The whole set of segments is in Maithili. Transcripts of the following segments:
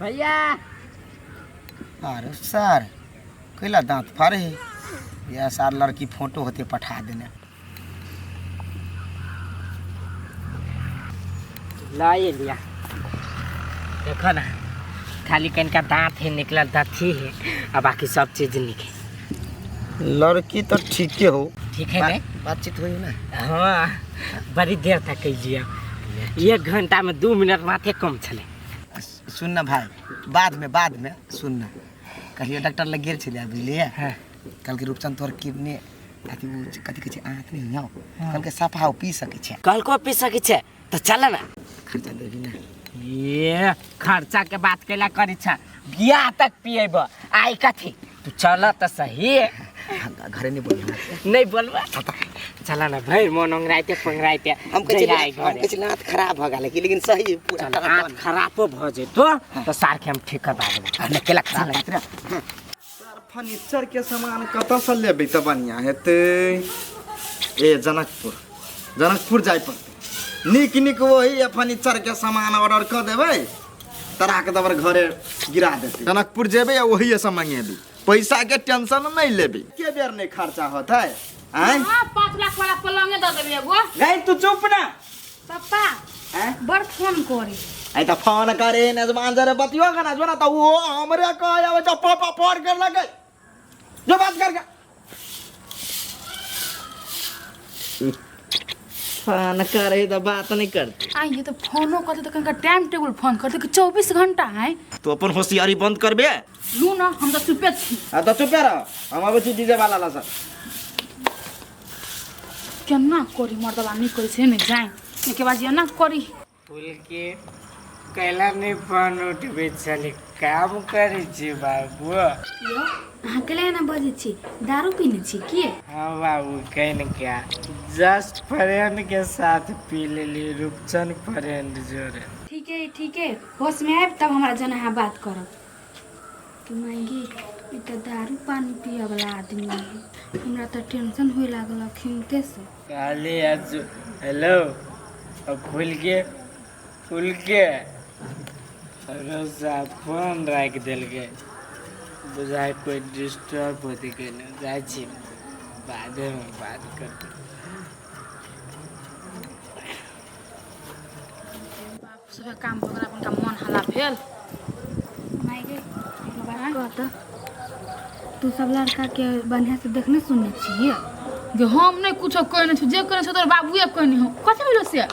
भैया। अरे सर कैला दांत फाड़े है यह सार लड़की फोटो होते पठा देने। लाए लिया, देखो ना, खाली कनिका दांत है निकलल, दथी है आ बाकी सब चीज निक है। लड़की तो ठीके हो। ठीक है ने? बातचीत हुई ना? हाँ, बड़ी देर तक कीजिए, 1 घंटा में 2 मिनट माथे कम छले। सुन ना भाई, बाद में सुन ना, कहियो डॉक्टर लग गेल छलै बुझलिए। हाँ। कल के रूपचंद तोहर किडनी अथी उ कथी कहै छै आँख नहि हौ। हाँ। कल के सफा ओ पी सकै छै। कल को पी सकै छै तऽ चल ना। खर्चा देबी ना? ये खर्चा के बात कैला करै छ, बियाह तक पिएब आइ कथी, तू चल तऽ सही। हाँ, घरे नहीं बोली हमरा। नहीं बोलबा, चल ना भरि मोन ओंगराइते पंगराइते। हम कहै जइहा छी, हम घरे। कहै छी नाथ खराब भऽ गेल कि, लेकिन सही पूरा। चल, आँख खराबो भऽ जेतो तऽ सारके हम ठीक करबा देबो। आ, केला खराब बात रे। सर, फर्नीचर के सामान कतऽसँ लेबै तऽ बढ़िआँ हेतै? ए जनकपुर, जनकपुर जाय पड़तै। नीक नीक वही फर्नीचर के सामान ऑर्डर कऽ देबै, तराक दबर घरे गिरा देतै। जनकपुर जेबै आ वही से मंगेबै, पैसा के टेंशन नहीं लेबै। के बेर नहीं खर्चा होतै आँय? हाँ, 5 लाख वाला पलंगे दऽ देबै एगो। गई तू चुप ना। पप्पा। आँय? बड़ फोन करी। आई तऽ फोन करे नजमान जरे बतियो के ना जो ना तऽ वो हमरे कह आवे छ पापा फोन कर लगे जो बात कर के फोन करे तऽ बात नहीं करते। आ ये तो फोनो करते तऽ कनिका टाइम टेबुल फोन करते कि 24 घंटा है। तू अपन होशियारी बंद करबे। लू ना, हम तऽ चुपे छी। आ तऽ चुपे रह, हम आबै छी डीजे वाला ला सर। केना करी मर्दबा नहि करी से नहि जाए, एहिके बाद एना करी। फूल के कैला नहीं फोन उठबै छलै, काम करै छी बाबू। यौ, अहाँ केला एना बजै छी? दारू पीने छी की? हाँ बाबू, कहीं क्या जस्ट फ्रेंड के साथ पी लेली, रूपचंद फ्रेंड जोरे। ठीक है ठीक है, होश में आबि तब हमरा जन अहाँ बात करब। कि मांगी ई तऽ दारू पानी पियऽ वाला आदमी है, हमरा तऽ टेंशन होए लागल अखिनते से। काली आज हेलो अब फूल के रोजा फोन राखि देलकै, बुझाइ कोइ डिस्टर्ब होती केने जाइ छी, बादेमे बात करबै। बाप सुबह काम भऽ गेल, हुनका मन हल्ला भेल। माय गे, एगो बात कह तऽ, तू सब लड़का के बढ़िया से देखने सुनने छियै? गे हम नहि कुछो कहने छी, जे कहने छौ तोहर बाबुए कहने हौ। कथी भेलो से?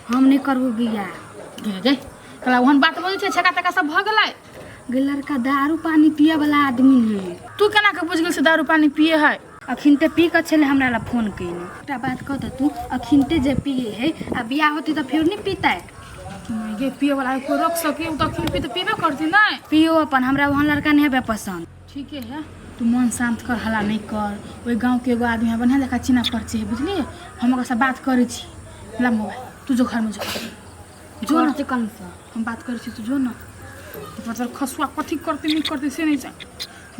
हम नहि करबो बियाह। गे गे कला ओहन बात बजै छै, छेका तेका सब भऽ गेलै। गे लड़का दारू पानी पिए वाला आदमी नहीं है। तू केना के बुझि गेल से दारू पानी पिए है? अखिनते पी कऽ छलै हमरा ला फोन कयने। एकटा बात कह तऽ, तू अखिनते जे पिए है आ बियाह होती तऽ फेर नहि पीतै? गे पिए वाला कोइ रोक सके? ओ तऽ अखन पी तऽ पीबे करती नहि। पियो अपन, हमरा ओहन लड़का नहीं हेबे पसंद। ठीके है, तू मन शांत कर, हल्ला नहीं कर। ओहि गाँवके एगो आदमी है बढ़िआँ जकाँ चिना परिचय है, बुझलियै? हम ओकरासँ बात करै छी। ला मोबाइल, तू जो घरमे जो, जो ना। करते कनसँ? हम बात करै छी, तू जो ना। बचल खसुआ कथी करते नहीं करते से नहीं जान,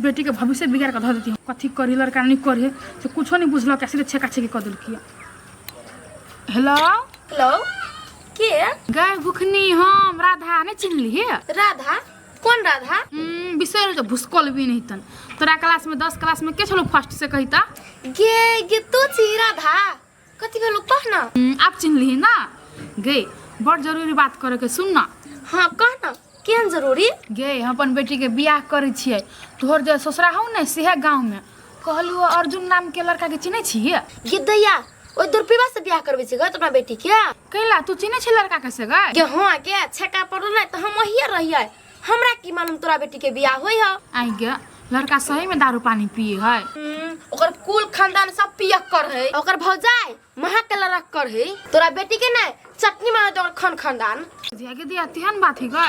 बेटीके भविष्य बिगाड़ कऽ धऽ देती। कथी करी लड़का नहीं करी से कुछो नहीं बुझलक, सीधे छेका छेकी कऽ देलकी। हेलो। हेलो, के? गाय भुखनी, हम राधा, नहीं चिन्हली? राधा? कौन राधा? बिसरि जो भुसकल भी नहीं तन। तोरा क्लास में 10 क्लास में के छलो फर्स्ट से कही ता? गे गे तू छी राधा? कथी भेलो कह ना। आप चिन्हली ना? गे बड़ जरूरी बात करे के, सुन ना। हाँ कह ना, केहन जरूरी? गे हम अपन बेटी के बियाह करै छियै, तोहर जे ससुरा हौ ने सेहे गाँव में। कहलू अर्जुन नाम के लड़का के चिन्है छियै? गे दैया, ओहि दुर्पिबा से बियाह करबै छी गे अपना बेटी के? कैला तू चिन्है छी लड़का के से गे? गे हाँ गे, छेका पड़ल नै तऽ हम ओहिए रहियै, हमरा की मालूम तोरा बेटी के बियाह होय हौ। आई गे लड़का सही में दारू पानी पिए है? ओकर कुल खानदान सब पियक्कर है, ओकर भौजाई महा के लड़क्कर है, तोरा बेटी के नै चटनी मारत ओकर खान खानदान। दिया के दिया तेहन बात है गे,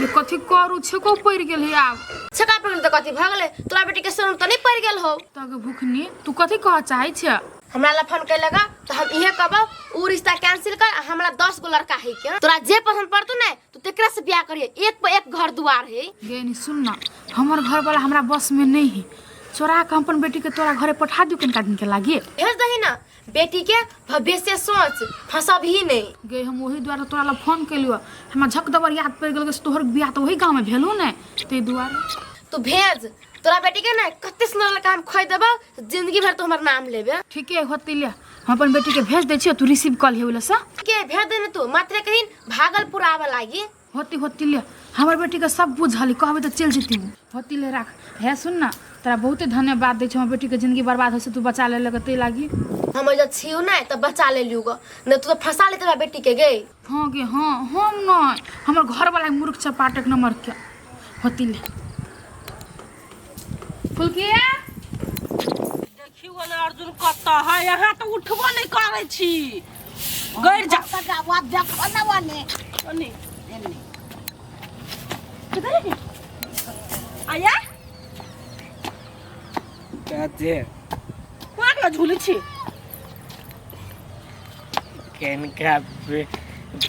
ये कथी करू, छेको पड़ि गेल है आब। छेका पड़ि गेल तऽ कथी भऽ गेलै, तोरा बेटी के शरम तऽ नहि पड़ि गेल हौ? तऽ गे भुखनी तू कथी कहऽ चाहै छ? हमरा ला फोन कैलक तऽ हम इहे कहबौ उ रिश्ता कैंसिल कर आ हमरा 10 गो लड़का है के, तोरा जे पसंद पड़तौ ने तू तेकरा से बियाह करिहे, एक पर एक घर दुआर है। गे नी सुन ना, हमर घर वाला हमरा बस में नहीं है, चोरा के हम अपन बेटी के तोरा घरे पठा दियौ कनिका दिन के लागी? भेज दही ना, बेटी के भविष्य सोच फंसबही नहीं गे हम ओही दुआरे तोरा लग फोन केलियो हमरा झक दबर याद पड़ि गेल कि तोहर बियाह तऽ ओही गाँवमे भेलौ ने ताहि दुआरे तू भेज तोरा बेटी के ना कते सुंदर लड़का हम खोज देबो जिंदगी भर तू हमर नाम लेबे ठीके होतै ले हम अपन बेटीके भेज दै छियै तू रिसीव कऽ लिहे ओहि से के भेज देने तू मात्र कहिन भागलपुर आवे लागी होती होती ले हमर बेटीके सब बुझल कहबै तऽ चलि जेती ओ होती ले राख हे सुन ना तोरा बहुते धन्यवाद दै छियौ हमर बेटीके जिंदगी बर्बाद होइ से तू बचा लेलक ताहि लागी हम जब छियौ ना तब बचा ले लियौ गो नहीं तू तो फंसा लेते हमरा बेटी के गे हँ गे हँ हम नहि हमर घरवला मूर्ख चपाट एक नम्बरके होती ले फुलकिया देखियो ने अर्जुन कतऽ है यहाँ तऽ उठबो नहि करै छी गैर जा देखो ना ओने ओने एने किधर है आया कथी कोना केना झूलै छी किनका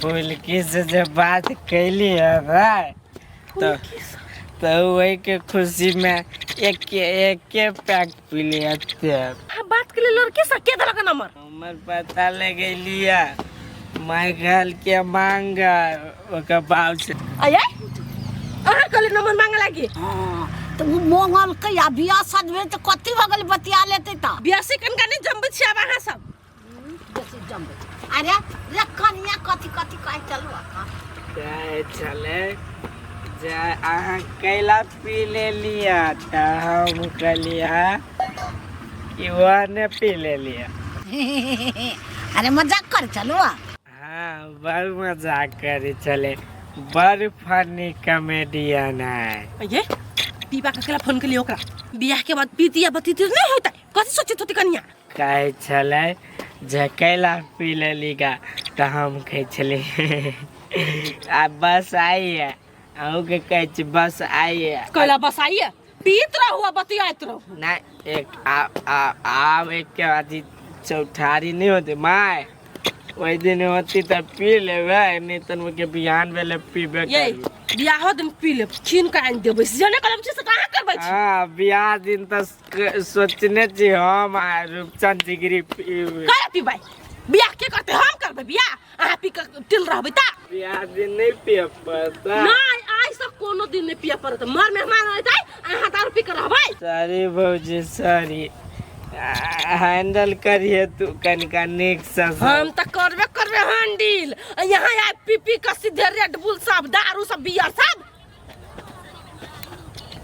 फुलकी से जे बात कैली है भाई तो तो वही के खुशी में एक एक पैक पी लिया थे अहाँ बात के लिए लड़के से के देलक नंबर हमर पता लगेलिया माय घर के मांग ओकर बाप से आया अहाँ कहले नंबर मांगे लागी हाँ तऽ ओ मंगलकै आ बियाह सजबे तऽ कथी भऽ गेलै बतिया लेतै तऽ बियासी कनका नहि जमबै छी आब अहाँ सब बेसी जमबै अरे रे कनिया कथी कथी कहै चलू अखन कहै छलै जे अहाँ कैला पी लेलियै तऽ हम कहलियै कि वह ने पी लेलियै अरे मजाक कर चलू हाँ बड़ मजाक करै छलै बड़ फनी कॉमेडियन है ये पीबा के केला फोन के लिए ओकरा बियाह के बाद पीती या बतीती नहीं होता कथी सोचैत होती कनिया कहै छलै जे कैला पी लेली गा तऽ हम कहै छली आ बस आइए अहूँके कहै छी बस आइए कैला बस आइए पीत रहू आ बतियाइत रहू नहि एक आ आ आब एक के अथी चौठारी नहि होतै माय ओहि दिन होती तऽ पी लेबै नहि तऽ के बिहान भेलै पीबे ये करबै बियाहो दिन पी लेब छीन के आनि देबै से जने कलम छी से कहाँ करबै छी हाँ बियाह दिन तऽ सोचने छी हम आ रूपचंद जिगरी पीबै कया पीबै बियाह के करतै हम करबै बियाह अहाँ पी के टिल रहबै ता बियाह दिन नहि पिय पड़ता नहि आइ से कोनो दिन नहि पिय पड़त मर मेहमान अयतै अहाँ दारू पी के रहबै सॉरी भौजी सॉरी हैंडल करिए तू कनिका नीक से हम तऽ करबे करबे हैंडल यहाँ आबि पी पी के सीधे रेड बुल सब दारू सब बियर सब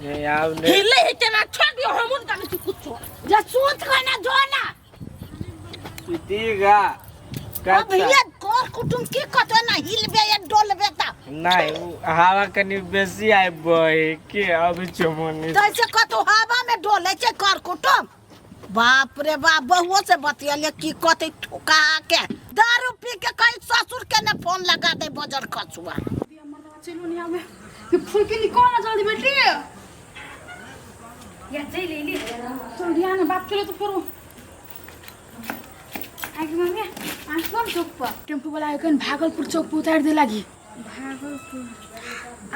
नहीं आब नहीं हिले है केना छोड़ दियो हमहूँ नहि जानै छी कुछो जे सोच के ना जो ना सुतीगा अब ये कर कुटुम की कतो ना हिलबे या डोलबे ता नहीं उ हवा कनी बेसी आबि के अभी चुमनी तैसे कतो हवा में डोले छै कर कुटुम बाप रे बाप बहुओ से बतियले की कते ठुका के दारू पी के कहीं ससुर के ने फोन लगा दे बजर खसुआ चलू नहीं आवे ये फुलकी निकाल ना जल्दी बेटी या चलि अयली चल ध्यान है बात चलो तो फिर आगे मम्मी अहाँ कोन चौक पर टेम्पू वाला एखन भागलपुर चौक पर उतारि दे लागी भागलपुर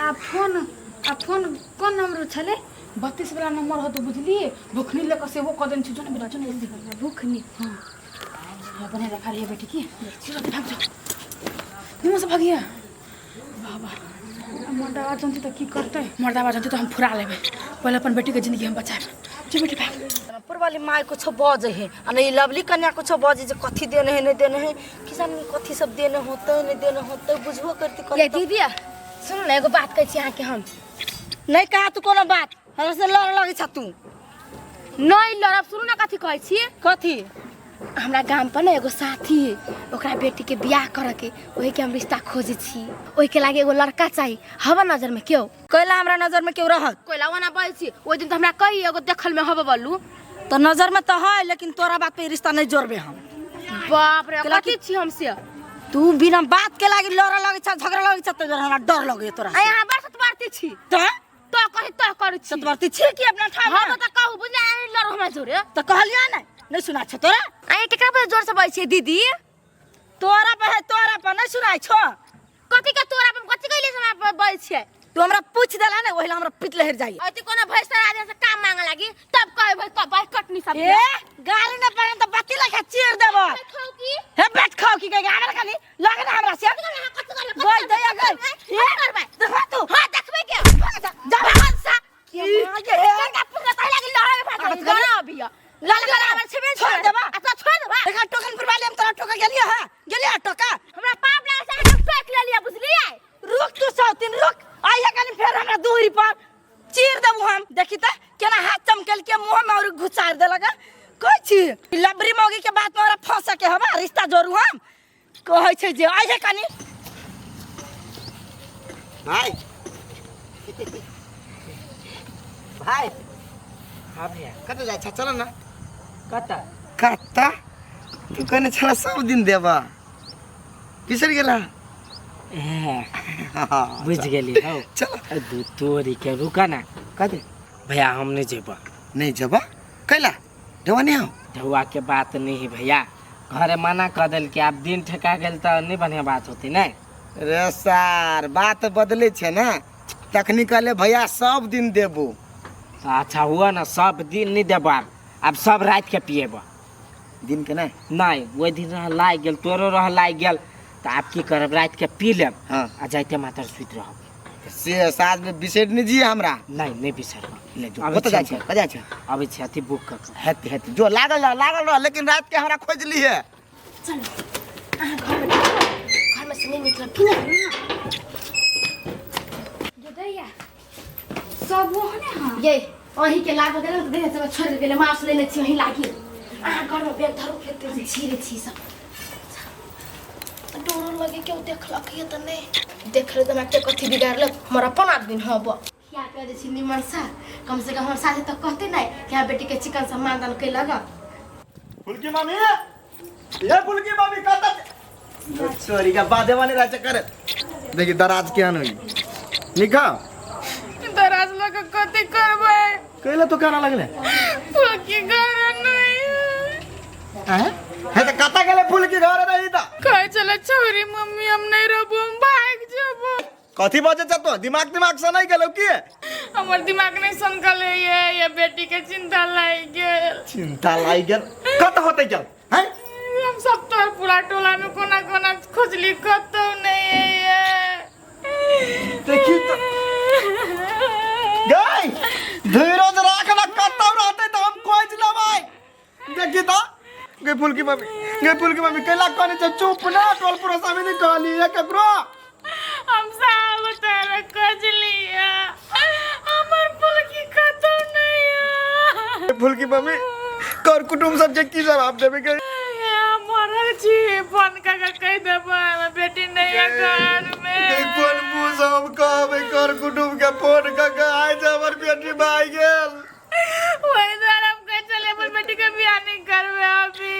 आ फोन आ फोन कोन नंबर छलै 32 वाला नंबर होतो बुझलिए भुखनी लऽ कऽ सेहो कऽ देने छै जो ने बेटा जो ने जल्दी भुखनी हाँ हाँ बने रखा रही बेटी की चलो भाग जाओ निमन से भागिया बाबा मर्दाबा जनती तऽ की करतै मर्दाबा जनती तऽ हम फुरा लेबै पहिले अपन बेटीके जिंदगी हम बचाएब जो बेटी भाग जनकपुर वाली माय कुछो बजे है आ नहीं लवली कन्या कुछो बजे जे कथी देने है नहीं देने है कि जाने कथी सब देने होते नहीं देने होते बुझबो करती ये कनी तो। दीदी सुनू ने एगो बात कहै छी अहाँके हम नहीं कहा तू कोनो बात हमरा से लड़ लगे छ तू नहीं लड़ब सुनू ने कथी कहै छी कथी हमरा गाम पर ने एगो साथी है ओकरा बेटी के बियाह करे के ओही के हम रिश्ता खोजे छी ओही के लागे एगो लड़का चाही हवा नजर में क्यों कैला हमरा नजर में क्यों रहत कोइला ओना बजै छी ओहि दिन तो हमरा कही एगो देखल में हवा बोलू तो नजर में तो है लेकिन तोरा बात पे रिश्ता नहीं जोड़बे हम बाप रे केला कथी छी हम से तू बिना बात के लागी लड़ लगे छ झगड़ा लगे छ तो हमरा डर लगे तोरा आ यहाँ बड़ सतवारती छी तो तो कही तो करै छी सतवर्ती छी कि अपना ठाम हम तऽ कहू बुझले अहीं लड़ू हमरा जोरे तो कहलिया नहीं नहीं सुना छ तोरा अहीं केकरा पर जोर से बजै छियै दीदी तोरा पे है तोरा पर नहीं सुनाई छो कथी के तोरा पर कथी कहलियै से हमरा पर बजै छियै तू हमरा पूछ देला ने ओहिला हमरा पीत लहर जाई। अति कोनो भैंस आदमी से काम मांगे लागी तब कहे भाई कब भाई कटनी सब। ए गाली न पड़े त बत्ती लखा चीर देबो। खाऊ की हे बैठ खाओ की कहे हमरा खाली लगे ना हमरा से गई दया गई। ए करबै देखा तू। हां देखबै के जा भाग सा के माँ के हे। का पुरा तहि लागी लड़ाई में फाट गला अभी लड़का हमर छेबे छोड़ देबा। अच्छा छोड़ देबा। देखा टोकन पुरवा लेम तोरा टोका गेलियो है गेलियो टोका। हमरा पाप लागे से अहाँ टोक लेलियै बुझलियै। रुक तू सौतीन रुक आइया कनी फेर हमरा दूरी पर चीर देबू हम। देखी त केना हाथ चमकेल के मुंह में और घुसार देलक। कहै छी लबरी मौगी के बात में हमरा फंसे के हवा रिश्ता जोड़ू हम कहै छै जे आइया कनी। भाई भाई हाँ भैया कतऽ जाइ छ? चल ना। कतऽ? कतऽ तू कहने छला सब दिन देबा, बिसरि गेला? बुझ गेली हौ। चल दू तोरी के रुका ना। कथी भैया हम नहीं जेबा। नहीं जेबा कैला? ढेवा नहीं हौ? ढेवा के बात नहीं है भैया, घरे मना कर देल कि आब दिन ठेका गेल तऽ नहीं बढ़िया बात होती नहीं। रे सार बात बदले छे ना, तखनी कहले भैया सब दिन देबो। तो अच्छा हुआ ना सब दिन नहीं देबो, आब सब रात के पिएबो। दिन के नहीं? नहीं वही दिन रह लाग गेल तोरो रह लाग गेल तो आप की करब रात के पी लेब। हाँ। आ जाते मातर सुति रहब। से साँझ में बिसरि नहीं जी हमरा। नहीं नहीं बिसरब। नहीं जो कतऽ जाइ छै? कतऽ जाइ छै? अबै छै अथी बुक कऽ के। हेतै हेतै जो लागल रह लागल रह, लेकिन रात के हमरा खोज ली है। चल अहाँ घर में घर में से नहीं निकलब की ना। दैया सब वो है ना। ये अहीं के लागल गेल ने देह सब छोड़ गेल मांस लेने छी अहीं लागी। अहाँ घर में बैग धरू खेते छी रे छी सब डरो लगे केओ देखलक ये त नहीं देख ले त हमरा कथी बिगाड़लक हमर अपन आदमी हब। खिया पिया दै छी निमन सा, कम से कम हमर साथे त कहते नहीं कि हाँ बेटी के चिकन से मानदान कैलक। फुलकी मामी ये फुलकी मामी कत सॉरी का बाधे वाले राजा करे। देखी दराज के आन होई निका दराज लग कथी करबै? कैला तो काना लगले फुलकी घर नहीं हैं हे त कत गेले फुलकी घर रही त कहै छलै छोरी मम्मी हम नहीं रहबो हम भाग जेबो। कथी बजे छ तो दिमाग दिमाग से नहीं गेलौ की? हमर दिमाग नहीं सनकले ये बेटी के चिंता लागि गेल। चिंता लागि गेल कत होतै गेल हैं? हम सब तो पूरा टोला में कोना कोना खोजली कतौ नहीं है। देखी तो गई धीरज राख ना कतौ रहतै त हम खोज लेबै। देखी त गई फुलकी मम्मी गई फुलकी मम्मी कैला कहने छ चुप ना टोल पड़ोस में नहीं कहली है केकरो। हम सब तारा खोजलिया हमर फुलकी कतौ नहीं है। फुलकी मम्मी कर कुटुंब सब के की जवाब देबै? गई मरल छी फोन का कह देबै हमर बेटी नहीं है घर में। गई फोन मुंह से हम कहबै कर कुटुंब के फोन क के आइ जे हमर बेटी भागि गेल। वही द्वारा हम कह चले अपन बेटी के बियाह नहीं करबै अभी।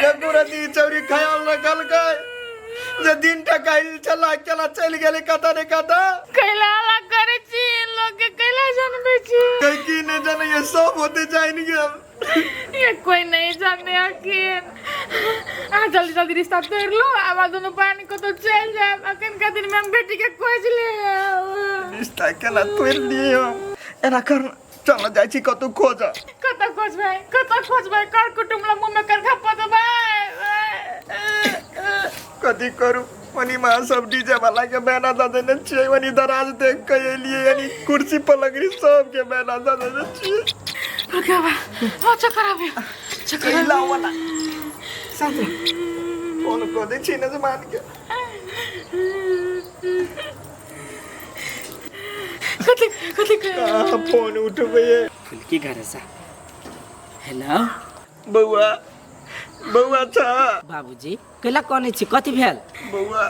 रघुरती चौरी ख्याल रखलकै जे दिन टकाइल छला केला चलि गेलै कतऽ ने कतऽ। कैला हल्ला करै छी लोग के कैला जानबै छी? गई की नहीं जाने ये सब होते जाइन गेल। ये कोई नहीं जाने अखिन। आ जल्दी जल्दी रिश्ता तोड़ लो आब दोनों पानी को तो चल जाए। अखन का दिन में हम बेटी के खोज ले। रिश्ता केला तोड़ लिए हम एना कर चल जाइ छी कतौ खोज। कतऽ खोजबै कतऽ खोजबै? कर कुटुंब ला मुंह में करखा पदबै। कथी करू ओनी माँ सब डीजे वाला के बैना दऽ देने छियै, ओनी दराज देख के एलियै, यानी कुर्सी पलंगरी सब के बैना दऽ देने छियै। ओ चक्कर आबे चक्कर कैला वाला साथ फोन कऽ दै छी नजमान के। कथी कथी कहाँ फोन उठबै? फुलकी घर सा। हेलो बौआ बौआ छा बाबूजी कैला कहने छी कथी भेल? बौआ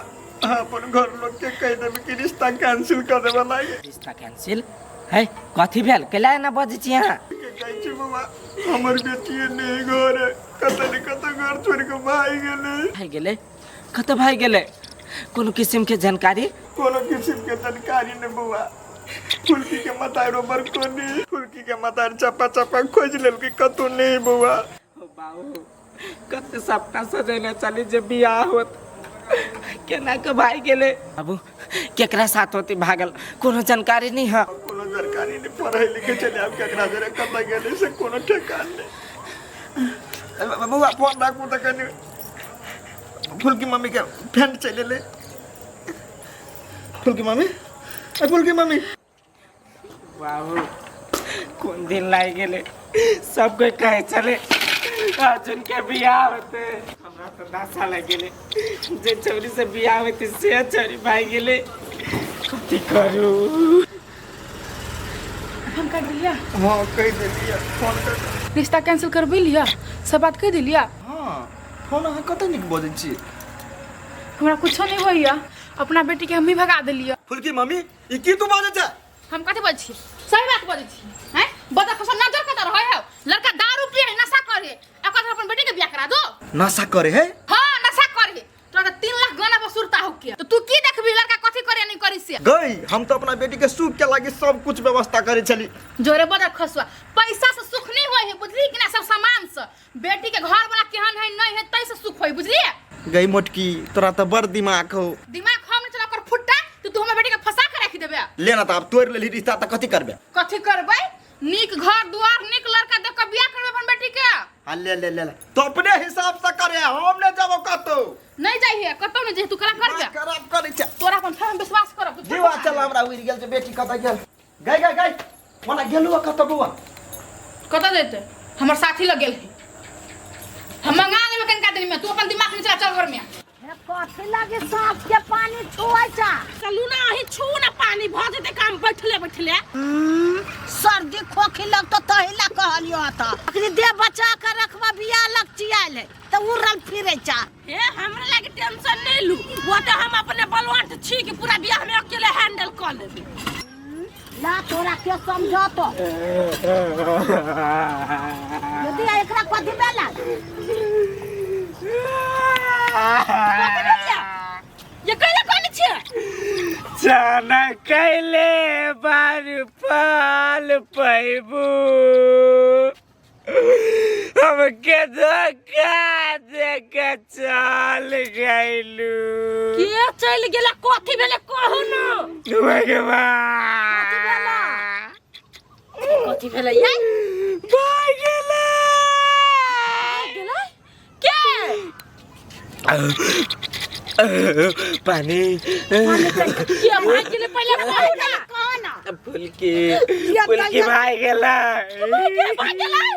अपन घर लोग के कहि देबै कि रिश्ता कैंसिल कर देबऽ लागे। रिश्ता कैंसिल है कथी भेल? कैला एना बजै छी अहाँ? के कहै छी बौआ हमर बेटिए नहीं घर है, कतऽ ने कतऽ घर छोड़ि कऽ भागि गेलै। भागि गेलै? कतऽ भागि गेलै? कोनो किसिम के जानकारी? कोनो किसिम के जानकारी नहि बौआ। फुलकी के मतारो बड़ कोनी फुलकी के मतार चपा चपा खोजि लेलकै कतौ नहि बौआ। बाबू कते सपना सजेने चली जे बियाह होत केना के भागि गेलै। बाबू केकरा साथ होती भागल कोनो जानकारी नहीं है। कोनो जानकारी नहीं, पढ़े लिखे चले आब केकरा जरे कतऽ गेलै से कोनो ठेकान नहीं। बौआ फोन राखू तऽ कनि फुलकी मम्मी के फ्रेंड चलि एलै। फुलकी मम्मी, ए फुलकी मम्मी। बाबू कोन दिन लागि गेलै, सब कोई कहै छलै अर्जुन के बियाह होते, हमरा तऽ दशा लागि गेलै। जे छौरी से बियाह होते से छौरी भागि गेलै, कथी करू? हम कह दिलिया? हाँ कहि देलियै, फोन कर। रिश्ता कैंसिल करबे लिया, सब बात कह दिलिया? हाँ फोन अहाँ कते नीक बजै छी। हमरा कुछो नहीं होइया, अपना बेटी के हम ही भगा देलिया। फुलकी मम्मी ई की तू बजै छै? हम कथी बजै छी? सही बात बजै छी। हैं बदर फसल नजर कतऽ रहै है? लड़का दारू पिए है, नशा करे है, एकर अपन बेटी के बियाह करा दो। नशा करे है? हाँ नशा करे है। तोरा तऽ 3 लाख गाना बसुरता हो के तो तू की देखबी लड़का कथी करे नहीं करी से? गई हम तो अपना बेटी के सुख के लागी सब कुछ व्यवस्था करे छली। जोरे बदर खसुआ पैसा से सुख नहीं होय है बुझली कि ना, सब सामान से बेटी के घर वाला केहन है नहीं है तै से सुख होय बुझली। गई मोटकी तोरा तो बड़ दिमाग हो। दिमाग हम नहीं चला कर फुट्टा तो तू हमर बेटी के फंसा के रख देबे। ले ना त आब तोड़ लेली रिश्ता त कथी करबे? कथी करबे? नीक घर दुआर नीक लड़का देख के बियाह करबे अपन बेटी के। हां ले ले ले ले तो अपने हिसाब से करे, हम नहीं जाबो कतौ। नहीं जाइए कतौ नहीं जाइए, तू कला करबे? खराब करै छै तोरा अपन फेर हम विश्वास करब। तू जीवा चल हमरा उड़ गेल छै बेटी कतौ गेल। गई गई गई ओना गेलु कतौ बौआ? कतौ जेतै, हमर साथी लग गेल है, हम मंगा लेबै कनिका दिन में, तू अपन दिमाग नहीं चला चल घर में। कथी लगे साँप के पानी छुए छा? चलू ना अही छू ना पानी भ जेतै काम बैठले बैठले। सर्दी खोखी लगतो तहिला कहलियो त अखनी दे बचा के रखबा बियाह लग चियाल है त उड़ल फिरे चा। हे हमरा लागे टेंशन नहीं लू, वो तो हम अपने बलवंत छी कि पूरा बियाह में अकेले हैंडल कर लेबै। ला तोरा के समझतो यदि एकरा कथी भेला? ये कैले कोन छियै? जाना कैले बार पाल पैबू हमके धोखा दे के चल गइलू। के चल गेला? कथी भेले कहू न। भगवान कथी भेले यार? भाग गेलै। गेलै के? पानी के भाग गेलै पहिले कहू न। कहो ना फुलकी फुलकी भाग गेलै। के भाग गेलै?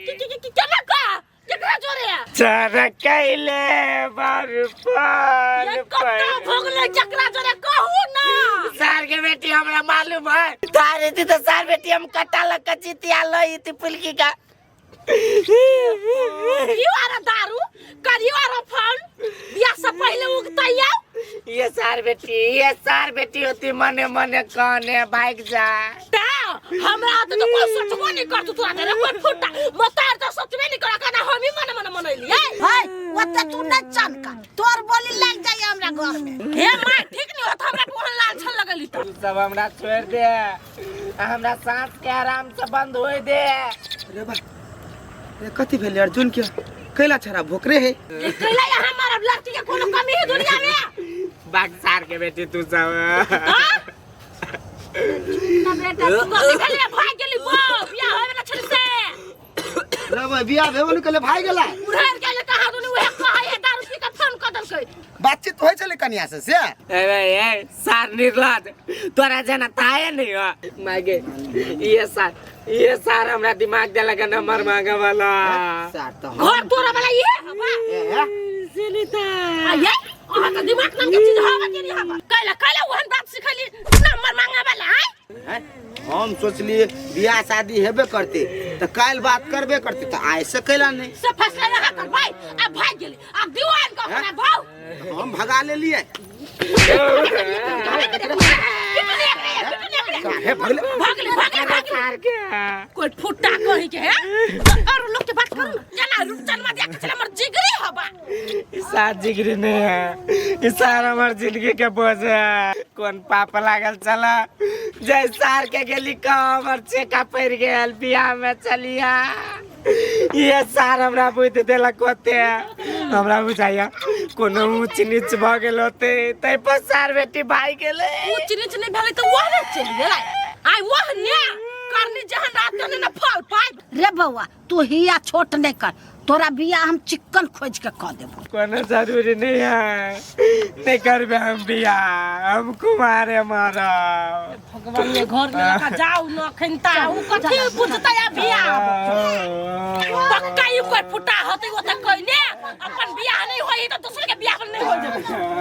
के के के केना का केकरा जोरे? चर कैले बार पाल ये कत्ता भोगले केकरा जोरे कहू न। सार के बेटी हमरा मालूम है तारे थी तो सार बेटी हम कट्टा लग के जीतिया लई थी फुलकी का। करियो आरो दारू करियो आरो फोन बियाह से पहले उगतैया। ये सार बेटी ये सार बेटी होती मने मने कहने भाग जा। ता हमरा तो कोई सोचबो नहीं करतु तोरा रे कोई फुटा मतार तो सोचबे नहीं करा कना हम ही मने मने मनैली। है ओते तू न चनका तोर बोली लग जाई हमरा घर में। हे मां ठीक नहीं होत हमरा कोन लाल छल लगली त। तू सब हमरा छोड़ दे, हमरा सांस के आराम से बंद होय दे। अरे बा ए कथी भेलै अर्जुन के? कैला छड़ा भोकरे है? ये कैला यहाँ मारब लड़की के कोनो कमी है दुनिया में? बाग सार के बेटी तू सब। हां ना बेटा तू कथी भेलै भाग गेली बो बियाह होय वाला छल से। रे भाई बियाह भेबो न केले भाग गेला। उड़ार गेले कहाँ दुनी उहे कहै है दारू पी के फोन क देलकै। बातचीत होय छलै कनिया से से? अरे ए सार निर्लाज तोरा जना थाए नहीं हो मागे। ये सार हमरा दिमाग देलक नंबर मांगे वाला। सार तो घर तोरा वाला ये हवा सुनीता आ ये अहाँ के दिमाग नाम के चीज हवा के नहीं हवा। कैला कैला ओहन बात सिखली नंबर मांगे वाला आय। हम सोचलिए बियाह शादी हेबे करते त काल बात करबे करते त आइ से कैला नहीं से फैसला यहाँ कर भाई अब भाग गेली अब दीवान को अपना भाव हम भगा लेलिए। काहे भगले भागले भागले भागले कोई फुट्टा कही के है और लोग के बात करू जना रुपचन में देख चले हमर जिगरी हवा। सार जिगरी नहीं है, ई सार हमर जिंदगी के बोझ है। कौन पाप लागल चला जय सार के गेली का हमर चेका पड़ गेल बियाह में चलिया। ये सार हमरा बुद्धि देलक होते हमरा बुझाइया कोनो ऊँच नीच भऽ गेल होतै ताहि पर सार बेटी भागि गेलै। ऊँच नीच नहि भेलै तऽ वह ने चलि गेलै आइ वह ने करनी जहन रात ने ने फल पाइ। रे बौआ, तू हिया छोट नहीं कर, तोरा बियाह हम चिक्कन खोज के कऽ देबो। कोनो जरूरी नहीं है, नहीं करबे हम बियाह, हम कुमारे मरब। भगवान ये घर में लगा जाऊ न अखन ता उ कथी बुझतै आ बियाह पक्का ई कोई फुटा होतै ओ त कइने अपन बियाह नहीं होई त दोसर के बियाह नहीं होई।